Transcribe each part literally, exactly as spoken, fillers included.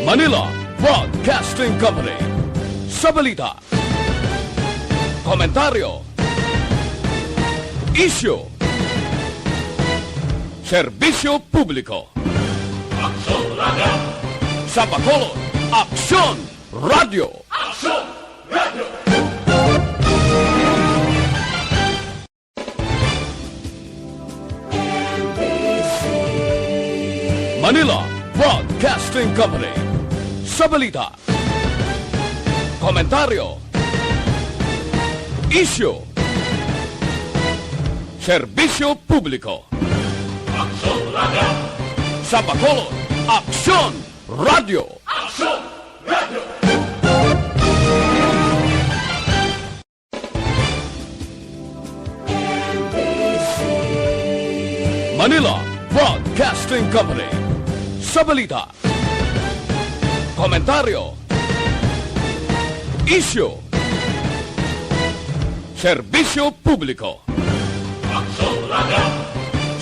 Manila Broadcasting Company. Sa balita, komentaryo, isyu, serbisyo publiko. Aksyon Radio. Sa Bacolod, Aksyon Radio. Aksyon Radio. Manila Broadcasting Company. Sa balita, komentaryo, isyu, serbisyo publiko. Aksyon Radio. Sa Bacolod, Aksyon Radio. Aksyon Radio. Manila Broadcasting Company. Sa balita, komentaryo, isyu, serbisyo publiko. Aksyon Radio.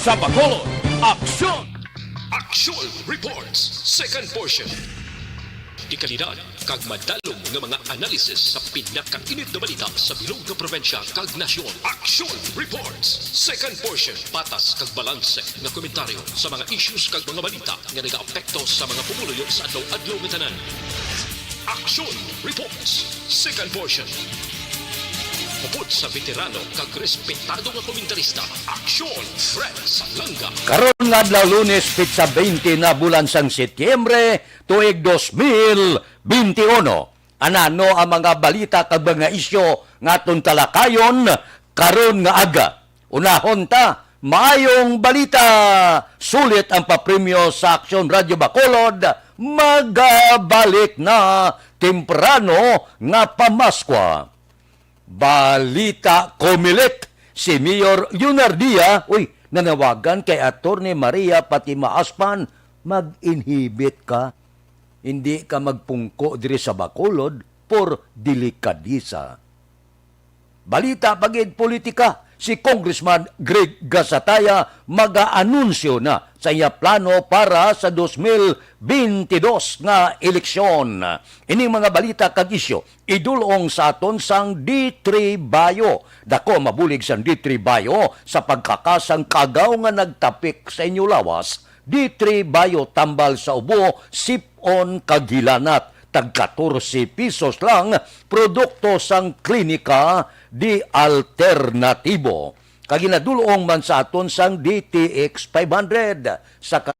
Sa Bacolod, Aksyon. Aksyon Reports, second portion. Dekalidad kag madalom nga mga analisis sa pinakainit nga balita sa bilog nga probinsya kag nasyon. Aksyon Reports, second portion. Patas kag balanse nga komentaryo sa mga issues kag mga balita nga nagaapekto sa mga pumuluyo sa adlaw-adlaw nga tanan. Aksyon Reports, second portion. Upod sa veterano kag respetado nga komentarista, Aksyon Fred Salanga. Karon nga adlaw, Lunes, petsa twenty na bulan sang Setyembre, tuig dos mil benti uno. Anano ang mga balita kag mga isyu nga aton talakayon karon nga aga? Unahon ta, maayong balita! Sulit ang papremyo sa Aksyon Radyo Bacolod, magabalik na temprano nga pamaskwa. Balita, Comelec, si Mayor Leonardia, uy, nanawagan kay Attorney Maria Fatima Aspan, mag-inhibit ka. Hindi ka magpungko diri sa Bacolod por delikadesa. Balita pa gid politika, si Congressman Greg Gasataya mag-aanunsyo na sa iya plano para sa dos mil bentidós nga eleksyon. Ining mga balita kag isyu idul-ong sa aton sang D three Bio. Dako ang mabulig sang D three Bio sa pagkakasang kagaw nga nagtapik sa inyo lawas. D three Bio, tambal sa ubo, sip-on kag hilanat. Tag katorse pisos lang, produkto sang Klinika di Alternatibo. Kag ginadul-ong man sa aton sang D T X five hundred sa ka-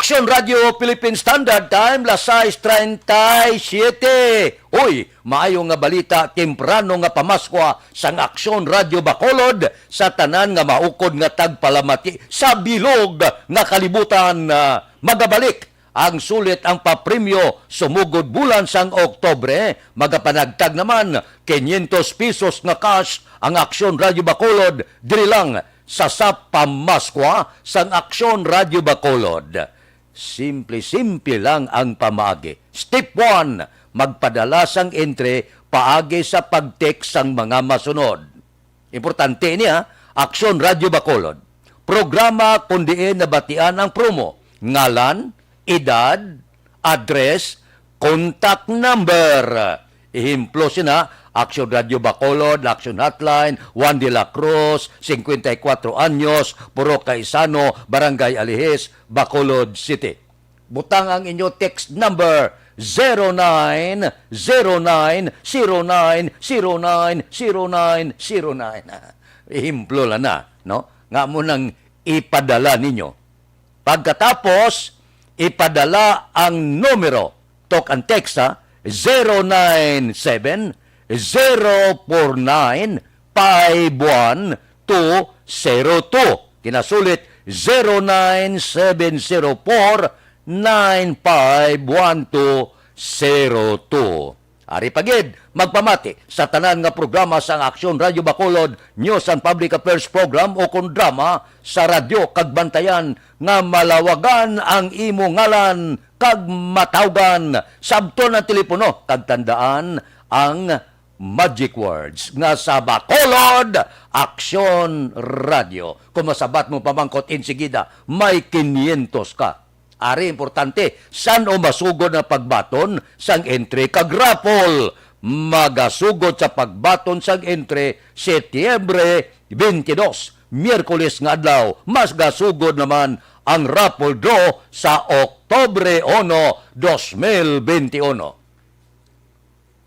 Aksyon Radio Philippine Standard Time, las sais treinta y siete. Uy, maayo nga balita, temprano nga pamaskwa sang Aksyon Radio Bacolod sa tanan nga maukod nga tagpalamati sa bilog nga kalibutan. Ah, magabalik ang sulit ang papremyo sumugod bulan sang Oktobre, magapanagtag naman quinientos pesos nga cash ang Aksyon Radio Bacolod diri lang sa sap pamaskwa sang Aksyon Radio Bacolod. Simple-simple lang ang pamaagi. Step one, magpadala sang entry paagi sa pag-text sang mga masunod. Importante ini, ha. Aksyon Radio Bacolod. Programa kon diin nabatian ang promo. Ngalan, edad, address, contact number. Ehemplo sina, Aksyon Radio Bacolod, Aksyon Hotline, Juan de la Cruz, cincuenta y cuatro anyos, Purok Kaisano, Barangay Alihis, Bacolod City. Butang ang inyo text number, zero nine zero nine zero nine zero nine zero nine zero nine. Ehemplo lang na, no? Nga mo nang ipadala ninyo. Pagkatapos, ipadala ang numero. Talk and text, ha? Zero nine seven zero four nine five one two zero two. Kinasulit, zero nine seven zero four nine five one two zero two. Ari pa gid, magpamati sa tanan nga programa sang Aksyon Radyo Bacolod, News and Public Affairs Program o kon drama sa radyo kag bantayan nga malawagan ang imo ngalan kag matawgan. Sabton ang telepono kag tandaan ang magic words nga sa Bacolod, Aksyon Radyo. Kung masabat mo pamangkot, insigida may kinyentos ka. Ari importante, san-o masugod ang pagbaton sang entry kag raffle? Magasugod sa pagbaton sang entry Setyembre twenty-two, Miyerkules nga adlaw. Magasugod naman ang raffle draw sa Oktubre uno, dos mil benti uno.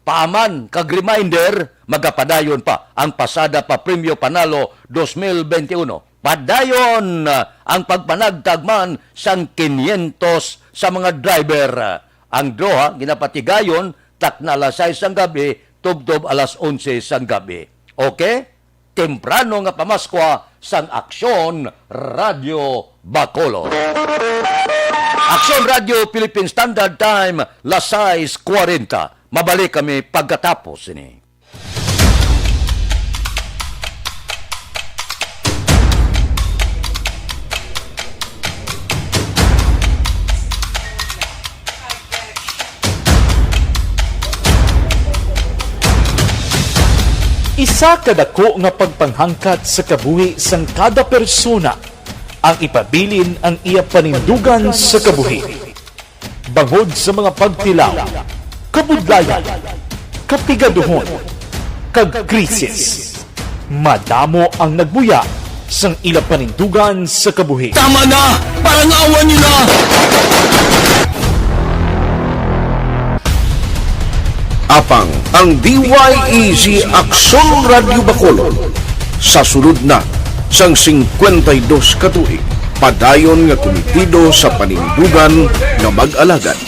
Paaman kag reminder, magapadayon pa ang Pasada pa Premyo Panalo dos mil benti uno. Padayon, ah, ang pagpanagtag man sang kinyentos sa mga driver. Ang draw, ha, ginapatigayon takna alas sais sang gabi, tubtob alas onse sang gabi. Okay? Temprano nga pamaskwa sang Aksyon Radyo Bacolod. Aksyon Radyo Philippine Standard Time, las sais kuwarenta. Mabalik kami pagkatapos sini. Isa ka dako nga pagpanghangkat sa kabuhi sang kada persona ang ipabilin ang iya panindugan sa kabuhi. Bangod sa mga pagtilaw, kabudlayan, kapigaduhon, kag krisis, madamo ang nagbuya sang ila panindugan sa kabuhi. Tama na! Parangawan niyo na! Apang ang D Y E Z Aksyon Radyo Bacolod sa sulod na sang singkwenta y dos ka tuig, padayon nga kumitido sa panindugan nga mag-alagad.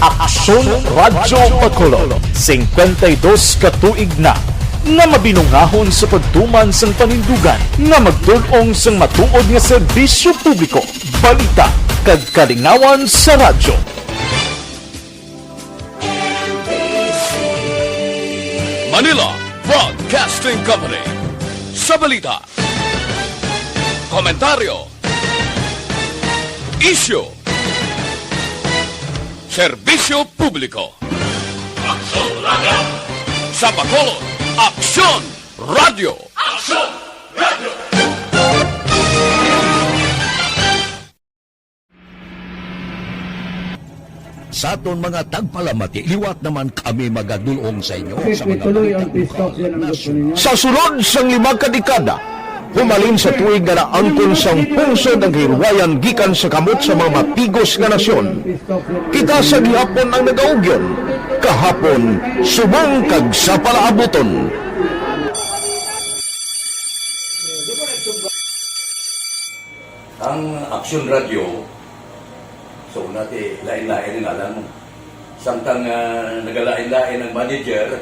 Aksyon Radyo Bacolod, singkwenta y dos ka tuig na nga mabinungahon sa pagtuman sang panindugan nga magdul-ong sang matuod nga serbisyo publiko, balita, kag kalingawan sa radyo. Manila Broadcasting Company. Sa balita, komentaryo, isyu, serbisyo publiko. Aksyon Radyo. Sa Bacolod, Aksyon Radyo. Aksyon Radyo. Sa aton mga tagpalamati, liwat naman kami magadul-ong sa inyo sa mga balita sa nasyonal. Sa sulod sang lima ka dekada, humalin sa tuig nga naangkon sang pungsod ang kahilwayan gikan sa kamot sa mga matigos nga nasyon. Kita sa gihapon ang nagaugyon, kahapon, subong kag sa palaabuton. Ang Aksyon Radyo, so, una ti, lain-lain ang ngalan. Samtang, ah, nagalain-lain ang manager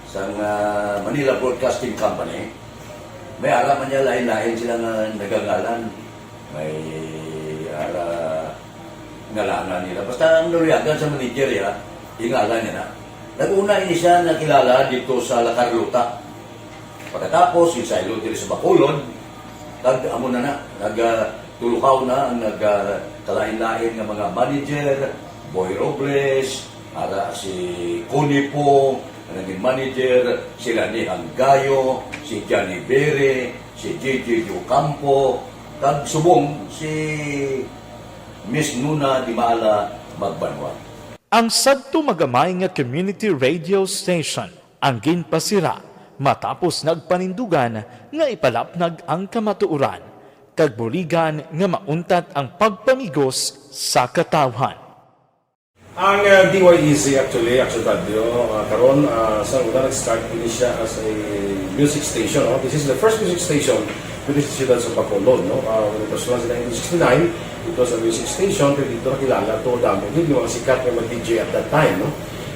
sang, ah, Manila Broadcasting Company, may ara man niya lain-lain sila nga nagangalan. May ara ngalanan nila. Basta ang naluyagan sa manager, ya, ingalan niya na. Nag-una ini siya nakilala dito sa La Carlota. Pagkatapos, ginsaylo diri sa Bacolod, kag amo na na, nag, ah, tulukaw na ang nag, ah, kalain-lain nga mga manager, Boy Robles, ara si Connie Pong, ang naging manager, sila ni Hanggayo, si Johnny Bere, si J J Ocampo, kag subong si Miss Nuna Di Maala Magbanwa. Ang sadto magamay nga community radio station ang ginpasira matapos nagpanindugan nga ipalapnag ang kamatuoran kag buligan nga mauntat ang pagpamigos sa katawhan. Ang, ah, D Y E Z actually, Action Radio, ah, karon, ah, sa una nag-start ini siya as a music station, no? This is the first music station dito sa siyudad sa Bacolod, no? Ah, when it was launched in nineteen sixty-nine, it was a music station, pero dito nakilala to, damo gid yung mga sikat nga mga D J at that time, no?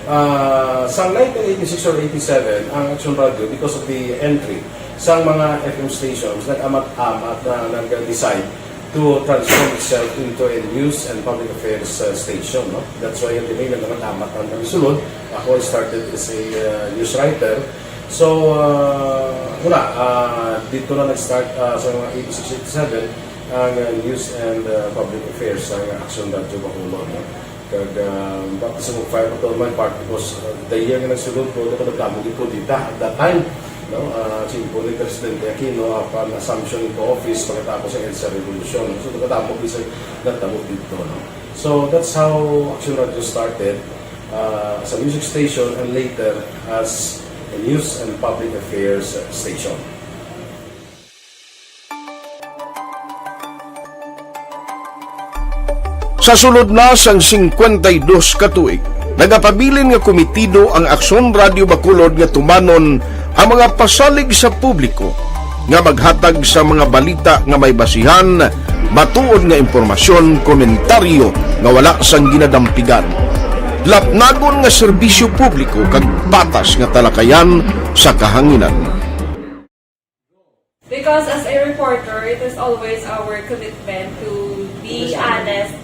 Ah, sa nineteen eighty-six or eighty-seven, ang Action Radio, because of the entry Sang mga F M stations, nag-amat-amat na nag-decide to transform itself into a news and public affairs, uh, station, no? That's why ang dinhi nag-amat-amat ang nagsulod. Ako, I started as a, uh, news writer. So, uh, wala, uh, dito na nag-start, uh, sa mga eighty-six, eighty-seven ang, uh, news and, uh, public affairs sa Aksyon Radyo Bacolod, no? Kag, ah, baptism of fire pa to man part because, ah, the year nga nagsulod ko, ako nagdamo gid ko dita at that time, no? Ah, simple ni Presidente Aquino, ah, upon assumption into office pagkatapos sa EDSA Revolution. So, nagdamo gid sa nagdamo dito, no? So, that's how Action Radio started, ah, as a music station and later as a news and public affairs station. Sa sulod na sang singkwenta y dos ka tuig, nagapabilin nga komitido ang Aksyon Radio Bacolod nga tumanon ang mga pasalig sa publiko nga maghatag sa mga balita nga may basihan, matuod nga impormasyon, komentaryo nga wala sang ginadampigan, lapnagon nga serbisyo publiko kag patas nga talakayan sa kahanginan. Because as a reporter, it is always our commitment to be honest,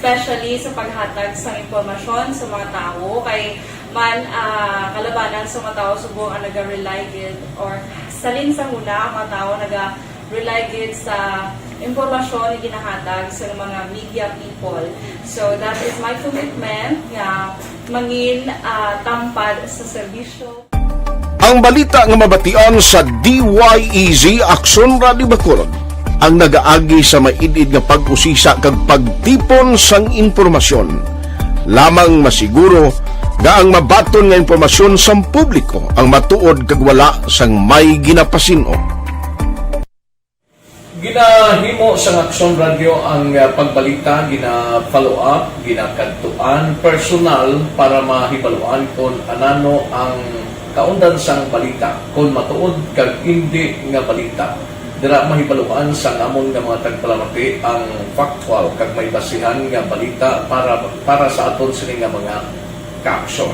especially sa paghatag sa impormasyon sa mga tawo. Kay man, ah, kalabanan sa mga tawo subong ang naga-rely gid or salin sa huna ang mga tawo naga-rely gid sa impormasyon nga ginahatag sa mga media people. So that is my commitment nga mangin, ah, tampad sa serbisyo. Ang balita nga mabatian sa D Y E Z Aksyon Radio Bacolod ang nagaagi sa maid-id nga pag-usisa kag pagtipon sang impormasyon. Lamang masiguro nga ang mabaton nga impormasyon sang publiko ang matuod kag wala sang may ginapasin-o. Ginahimo sang Aksyon Radyo ang, ah, pagbalita, gina-follow up, ginakadtuan personal para mahibaluan kon anano ang kaundan sang balita, kon matuod kag indi nga balita. Dira mahibaluan sang amon nga mga tagpalamati ang factual kag may basihan nga balita para para sa aton sini nga mga kaaksyon.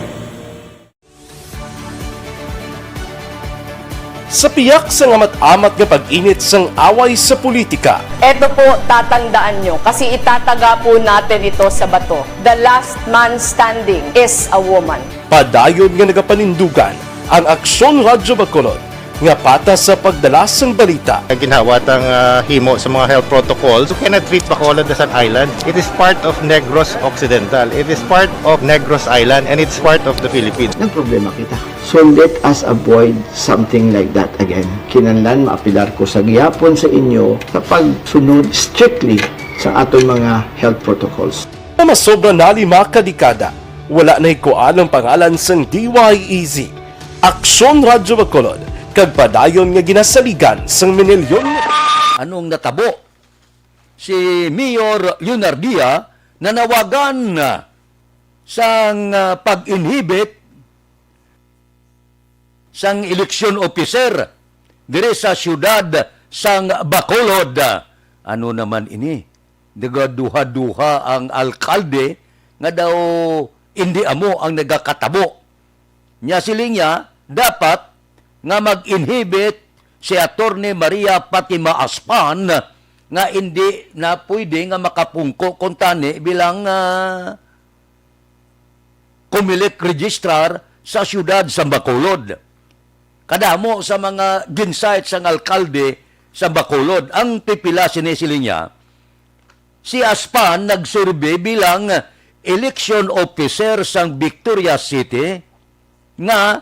Sa piyak sang amat-amat nga pag-init sang away sa politika, Eto po, tatandaan nyo, kasi itataga po natin ito sa bato. The last man standing is a woman. padayon nga nagapanindugan ang Aksyon Radyo Bacolod nga patas sa pagdala sang balita. Ginhawat ang, ah, himo sa mga health protocols. You cannot treat Bacolod as an island. It is part of Negros Occidental. It is part of Negros Island, and it's part of the Philippines. Nagproblema kita. So let us avoid something like that again. Kinahanglan maapilar ko sa gihapon sa inyo sa pagsunod strictly sa aton mga health protocols. Nga masobra na lima ka dekada, wala nahikuan ang pangalan sang D Y E Z, Aksyon Radyo Bacolod, kag padayon nga ginasaligan sang minilyon nga Anong natabo? Si Mayor Leonardia nanawagan sang, ah, pag-inhibit sang election officer diri sa siyudad sang Bacolod. Ano naman ini? Nagaduha-duha ang alkalde nga daw indi amo ang nagakatabo. Nya siling niya, dapat nga mag-inhibit si Attorney Maria Fatima Aspan nga indi na pwede nga makapungko kuntani bilang, ah, Comelec registrar sa siyudad sa Bacolod. Kadamo sa mga ginsite sang alkalde sa Bacolod ang pipila sini siling niya. Si Aspan nagsurvey bilang election officer sang Victoria City nga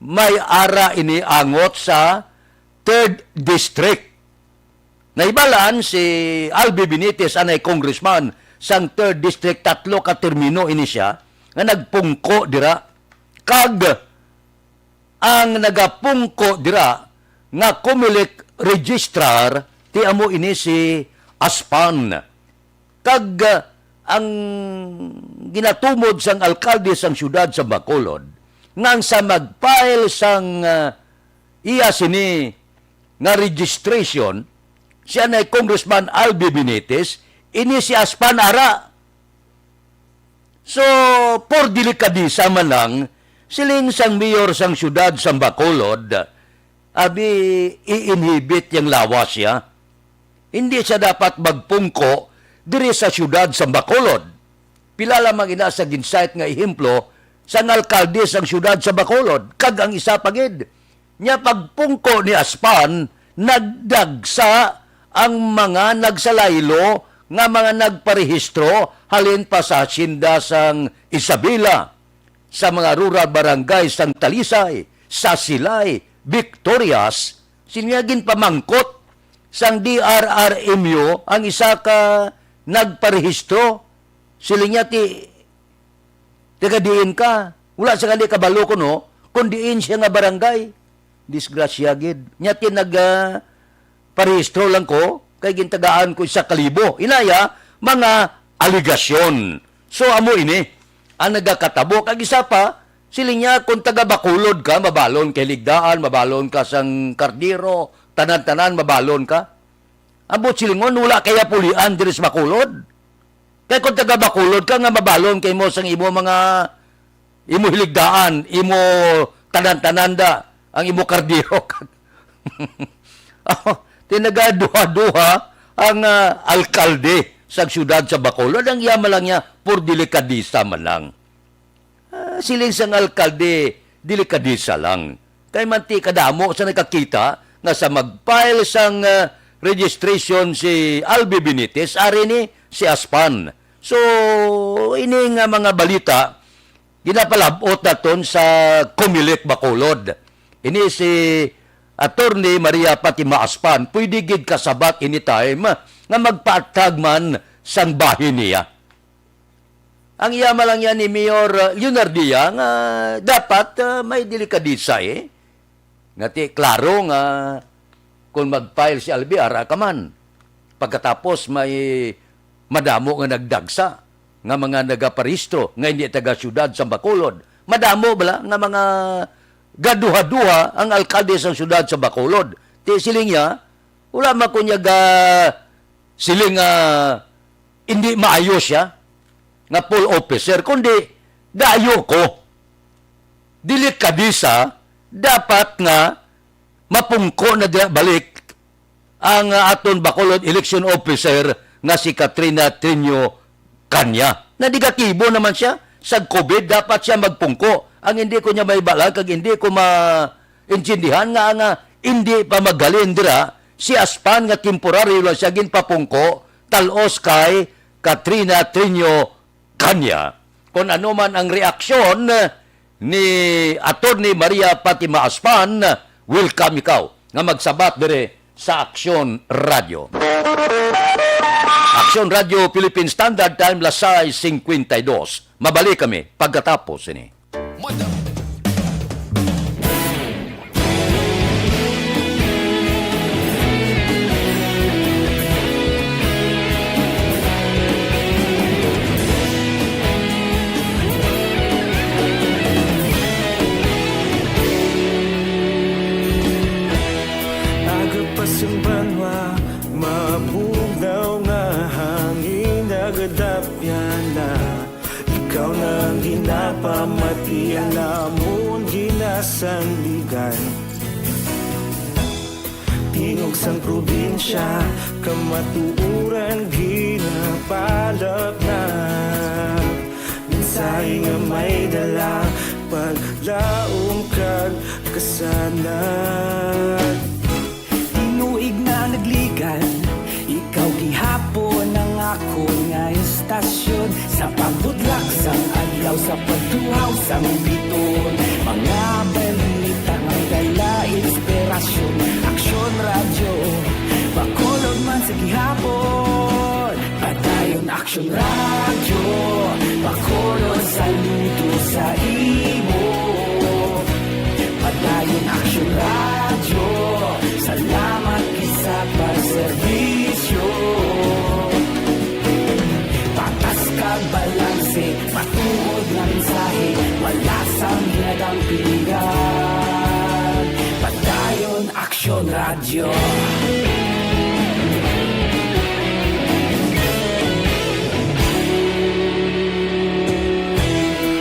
may ara ini angot sa third District. Nahibalaan si Albi Benitez, anay congressman sang third District, tatlo ka termino ini siya nga nagpungko dira. Kag ang nagapungko dira nga Comelec registrar, ti amo ini si Aspan. Kag, ah, ang ginatumod sang alkalde sang siyudad sa Bacolod nga ang sa mag-file sang, ah, iya sini nga registration, siya na Congressman Albi Benitez, ini si Aspan ara. So, por delikadesa man lang, siling sang mayor sang siyudad sang Bacolod, abi, i-inhibit yang lawas siya. Hindi siya dapat magpungko diri sa siyudad sa Bacolod. Pila lamang ina sa gin-cite nga ehemplo sang alkalde sang siyudad sa Bacolod, kag ang isa pa gid. Nya pagpungko ni Aspan, nagdagsa ang mga nagsalaylo nga mga nagparehistro halin pa sa hacienda sang Isabela, sa mga rural barangay sang Talisay, sa Silay, Victorias, sila ginpamangkot sang D R R M U ang isa ka nagparehistro. Siling niya, ti, taga diin ka? Wala sa gali kabalo ko, no, kung diin siya nga barangay. Disgrasya gid. Nya ti nag, ah, parehistro lang ko, kay gintagaan ko isa ka libo. Inaya, mga aligasyon. So, amo ini ang nagakatabo. Kag isa pa, siling niya, kung taga Bacolod ka, mabalon ka hiligdaan, mabalon ka sang kardero, tanan-tanan, mabalon ka. Ang buot silingon, wala kaya pulian diri sa Bacolod. Kay kung taga Bacolod ka nga mabalon kay mo sang imo mga, imo hiligdaan, imo tanan-tanan da, ang imo kardero. Oh, tinaga duha-duha ang, ah, alkalde sa siyudad sa Bacolod. Ang yaman lang niya, por delikadisa man lang. Ah, siling sang alkalde, delikadisa lang. Kay manti kadamo sa nakakita nga sa mag-file sang, ah, registration si Albi Benitez, ari ni si Aspan. So, ini nga mga balita, ginapalab-ot naton sa Comelec Bacolod. Ini si Attorney Maria Fatima Aspan, pwede gid kasabat anytime nga magpaatag man sang bahin niya. Ang iya man lang yan ni Mayor, uh, Leonardia nga dapat, uh, may delikadesa, eh. Nga ti, klaro nga kung mag-file si Albi, ara ka man. Pagkatapos may madamo nga nagdagsa nga mga nagaparehistro nga hindi taga siyudad sa Bacolod. Madamo bala nga mga gaduha-duha ang alkalde sa siyudad sa Bacolod. Ti siling niya, wala man kunya ga siling nga hindi maayo siya nga poll officer, kundi gaayo ko. Delikadesa, dapat nga mapungko na diha balik ang, ah, aton Bacolod election officer nga si Katrina Trinio Canya. Negatibo naman siya sa COVID, dapat siya magpungko. Ang hindi ko niya mahibalaan kag hindi ko maintindihan nga, nga hindi pa maghalin dira si Aspan nga temporaryo lang siya ginpapungko, talos kay Katrina Trinio Canya. Kung ano man ang reaksyon ni Attorney Maria Fatima Aspan, welcome ikaw nga magsabat dire sa Aksyon Radio. Aksyon Radio Philippine Standard Time, las sais cincuenta y dos. Mabalik kami pagkatapos sini. Aga pa sang banwa, mabugnaw nga hangin, nagadapyan na. Ikaw na ang ginapamati, ang amon ginasandigan. Tingog sang probinsya, kamatuoran ginapalapnap. Mensahe nga may dala, paglaom kag kasanag. Tinuig na nagligan, ikaw gihapon ang akon nga istasyon. Sa pagbudlak sang adlaw, sa pagtuhaw sang biton, mga balita nga dala inspirasyon. Aksyon Radyo, Bacolod man sa gihapon. Padayon Aksyon Radyo, Bacolod, saludo sa imo. Padayon Aksyon Radyo, salamat gid sa pagserbisyo. Patas kag balanse, matuod nga mensahe, wala sang hinadampingan. Padayon Aksyon Radyo.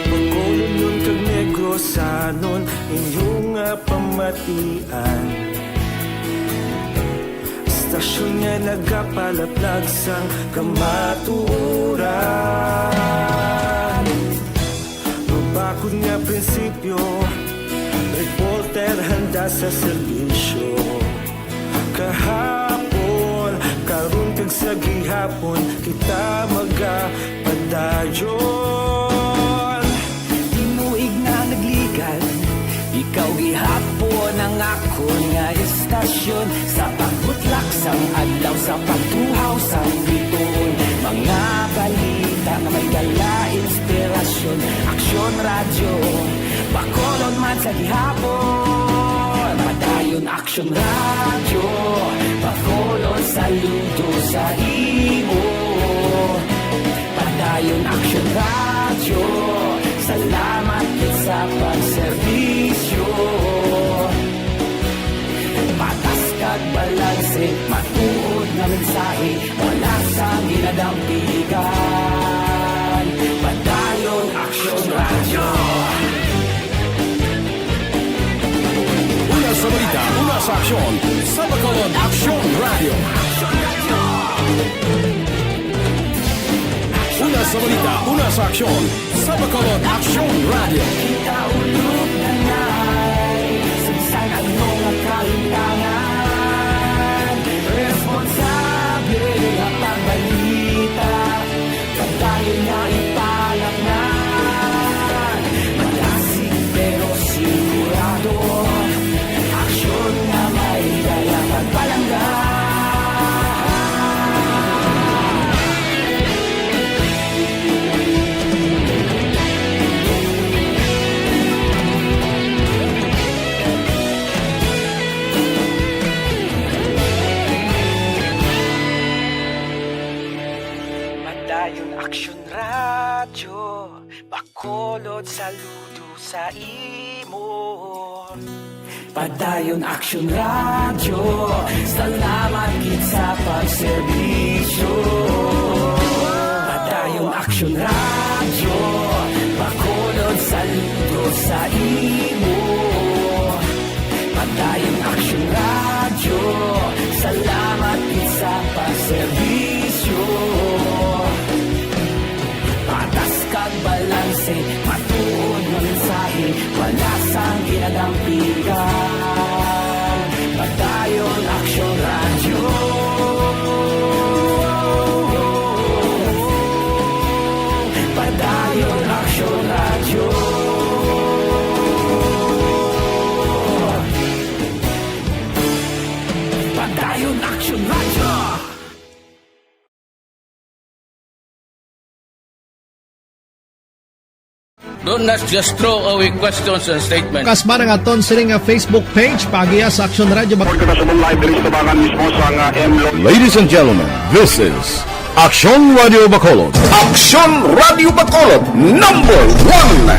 Bacolod, Leon kag Negros, Sanon inyo nga pamatian, estasyon nga nagapalaplag sang kamatuoran. Mabakod nga prinsipyo, reporter handa sa serbisyo. Kahapon, karon kag sa gihapon, kita magapadayon. Tinuig na nagligan, ikaw gihapon ang akon nga estasyon. Sa pagbutlak sang adlaw, sa pagtuhaw sang bituon, mga balita nga may dala inspirasyon. Aksyon Radyo, Bacolod man sa gihapon. Padayon Aksyon Radyo, Bacolod, saludo sa imo. Padayon Aksyon Radyo, salamat gid sa pagserbisyo. Patas kag balanse, matuod nga mensahe, wala sang ginadampigan. Padayon Aksyon Radyo. Una sa balita, una sa aksyon, sa Bacolod Aksyon Radyo. Una sa balita, una sa aksyon, sa Bacolod Aksyon Radyo. Kita ulog na nay, sa bisan ano nga kahintangan, responsable nga pagbalita. Padayon nga ipalatnan, malasig pero sigurado. Aksyon nga may dala pagpalangga. Padayon Aksyon Radyo, Bacolod, saludo sa imo. Padayon Aksyon Radyo, salamat gid sa pagserbisyo. Padayon Aksyon Radyo, Bacolod, saludo sa imo. Padayon Aksyon Radyo, salamat gid sa pagserbisyo. Patas kag balanse, matuod nga mensahe, wala sang ginadampigan. Padayon Aksyon Radyo. Padayon Aksyon Radyo. Padayon Aksyon Radyo. Don't not just throw away questions and statements. Kasma nga aton sini nga Facebook page, paagiha sa Aksyon Radyo Bac- Report ka sa mong live diri sa tabangan mismo sa nga M Lo- Ladies and gentlemen, this is Aksyon Radyo Bacolod. Aksyon Radyo Bacolod, number one.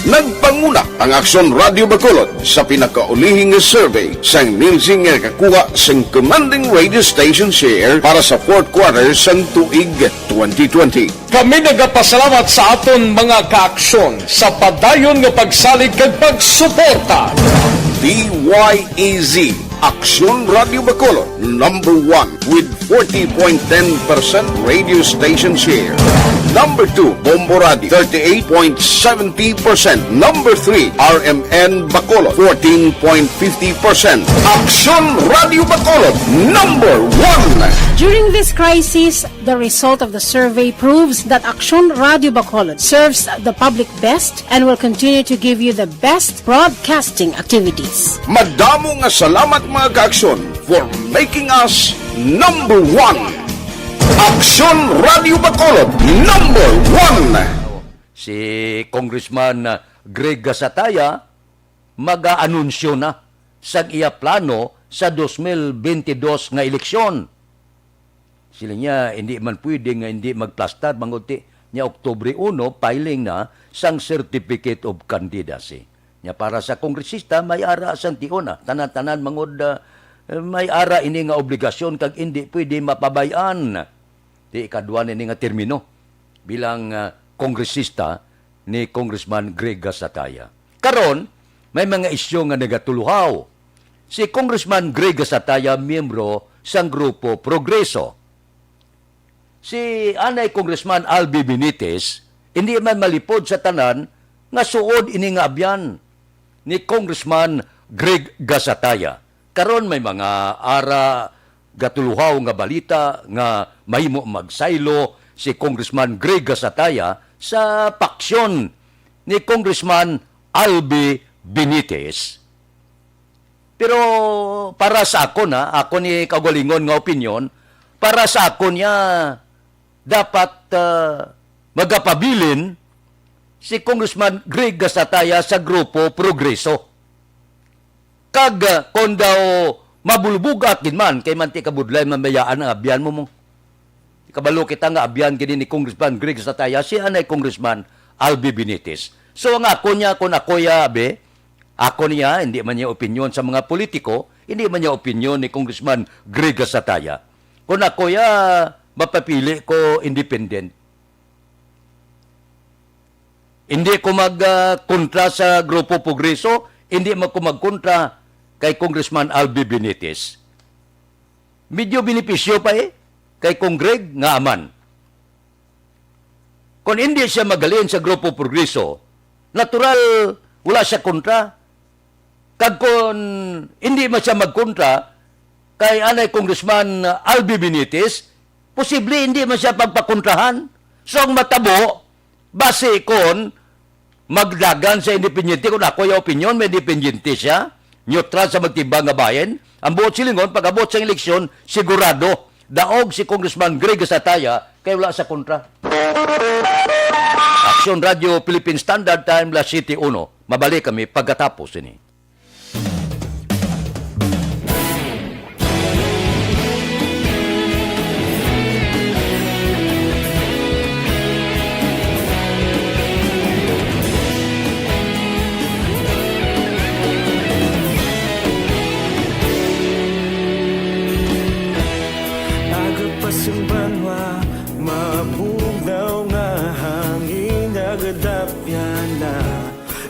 Nagpanguna ang Aksyon Radyo Bacolod sa pinakaulihi nga survey sang Nielsen nga nakakuha sing commanding radio station share para sa fourth quarter sang tuig twenty twenty. Kami nagapasalamat sa aton mga kaaksyon sa padayon nga pagsalig kag pagsuporta. D Y E Z, Aksyon Radyo Bacolod, number one with forty point ten percent radio station share. Number two, Bombo Radio, thirty-eight point seventy percent. Number three, R M N Bacolod, fourteen point fifty percent. Aksyon Radyo Bacolod, number one. During this crisis, the result of the survey proves that Aksyon Radyo Bacolod serves the public best and will continue to give you the best broadcasting activities. Madamo nga salamat, mga kaaksyon, for making us number one. Aksyon Radyo Bacolod, number one. Si Congressman, uh, Greg Gasataya mag-aanunsyo na sa iya plano sa dos mil bentidós nga eleksyon. Sila niya, hindi man pwede nga hindi magplastar, manguti niya, Oktubre uno, filing na sang Certificate of Candidacy. Nya para sa kongresista, may ara sang tion, ah, tanan-tanan mangod, ah, may ara ini nga obligasyon kag hindi pwede mapabay-an. Ti ikadwa nini nga termino bilang, ah, kongresista, ni Congressman Greg Gasataya. Karon, may mga isyu nga nagatuluhaw. Si Congressman Greg Gasataya, miyembro sang Grupo Progreso. Si anay Congressman Albi Benitez, hindi man malipod sa tanan nga suod ini nga abyan ni Congressman Greg Gasataya. Karon may mga ara gatuluhaw nga balita nga mahimo magsaylo si Congressman Greg Gasataya sa paksyon ni Congressman Albi Benitez. Pero para sa akon, ha, ako ni kaugalingon nga opinyon, para sa akon niya, dapat, ah, magapabilin si Congressman Greg Gasataya sa Grupo Progreso. Kag, ah, kon daw mabulbog akin man, kay manti kabudlay mamayaan ang abyan mo mo. Kabalo kita nga abyan gini ni Congressman Greg Sataya, si anay Congressman Albi Benitez. So, ang ako niya, kung ako ya, abi, ako niya, hindi man niya opinyon sa mga politiko, hindi man niya opinyon ni Congressman Greg Sataya. Kung ako ya, mapapili ko independent. Hindi ko mag, ah, kontra sa Grupo Progreso, hindi man ko magkontra kay Congressman Albi Benitez. Medyo benepisyo pa eh, kay Cong Greg nga aman. Kung hindi siya magalin sa Grupo Progreso, natural, wala siya kontra. Kag kung hindi man siya magkontra kay anay Congressman Albi Benitez, posible hindi man siya pagpakontrahan. So, ang matabo, basi kon magdagan sa independiente, kung ako yung opinion, may independiente siya, neutral sa magtibang nga bahin. Ang buot silingon, pag-abot sa eleksyon, sigurado, daog si Congressman Greg Sataya kay wala sa kontra. Aksyon Radio Philippine Standard Time, las siyete uno. Mabalik kami pagkatapos ini. Aga pa sing banwa, mabugnaw nga hangin nagadapyan na.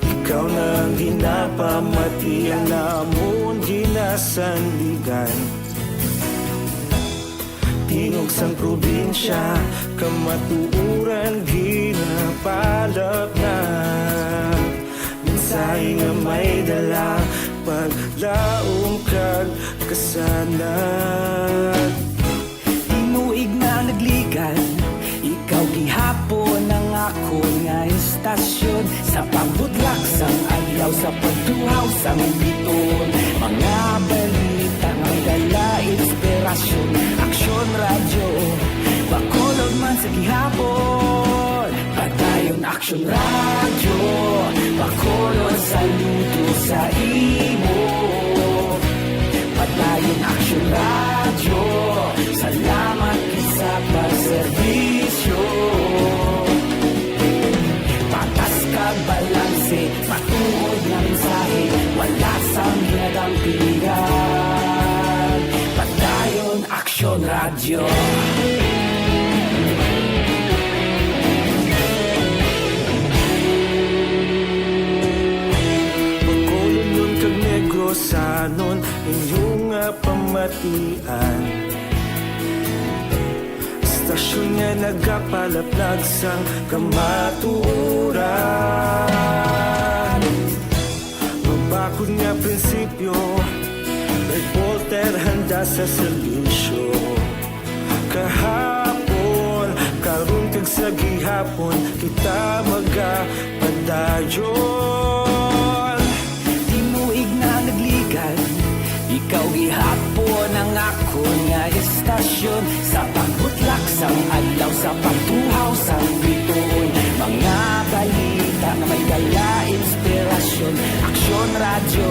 Ikaw na ang ginapamati, ang amon ginasandigan. Tingog sang probinsya, kamatuoran ginapalap na. Mensahe nga may dala, paglaom kag kasanag. Tinuig na nagligan, ikaw gihapon ang akon nga estasyon. Sa pagbutlak sang adlaw, sa pagtuhaw sang biton, mga balita nga may dala inspirasyon. Aksyon Radyo, Bacolod man sa gihapon. Padayon Aksyon Radyo, Bacolod, saludo sa imo. Padayon Aksyon Radyo, salamat gid sa pagserbisyo. Patas kag balanse, matuod nga mensahe, wala sang ginadampigan. Padayon Aksyon Radyo. Bacolodnon kag Negrosanon, inyo nga pamatian. Estasyon nga nagapalaplag sang kamatuoran. Mabakod nga prinsipyo, reporter handa sa serbisyo. Kahapon, karon kag sa gihapon, kita magapadayon. Tinuig na nagligan, ikaw gihapon ang akon nga estasyon. Sa pagbutlak sang adlaw, sa pagtuhaw sang bituon, mga balita nga may dala inspirasyon. Aksyon Radyo,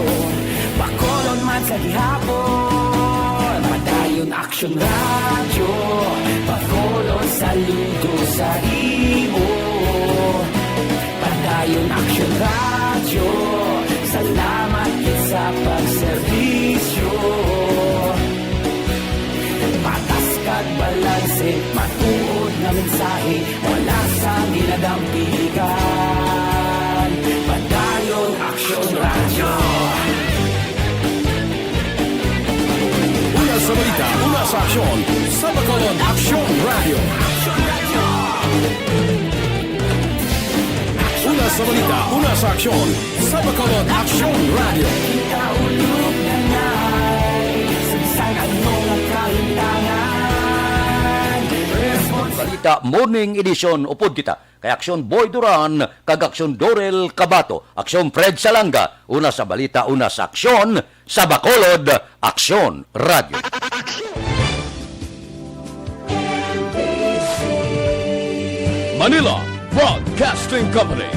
Bacolod man sa gihapon. Padayon Aksyon Radyo, Bacolod, saludo sa imo. Padayon Aksyon Radyo, salamat gid sa pagserbisyo. Patas kag balanse, matuod nga mensahe, wala sang ginadampigan. Aksyon sa Bacolod, Aksyon Radio. Una sa balita, una sa aksyon sa Bacolod, Aksyon Radio. Balita Morning Edition, upod kita kay Aksyon Boy Duran kag Aksyon Dorel Cabato, Aksyon Fred Salanga. Una sa balita, una sa aksyon sa Bacolod, Aksyon Radio. Manila Broadcasting Company.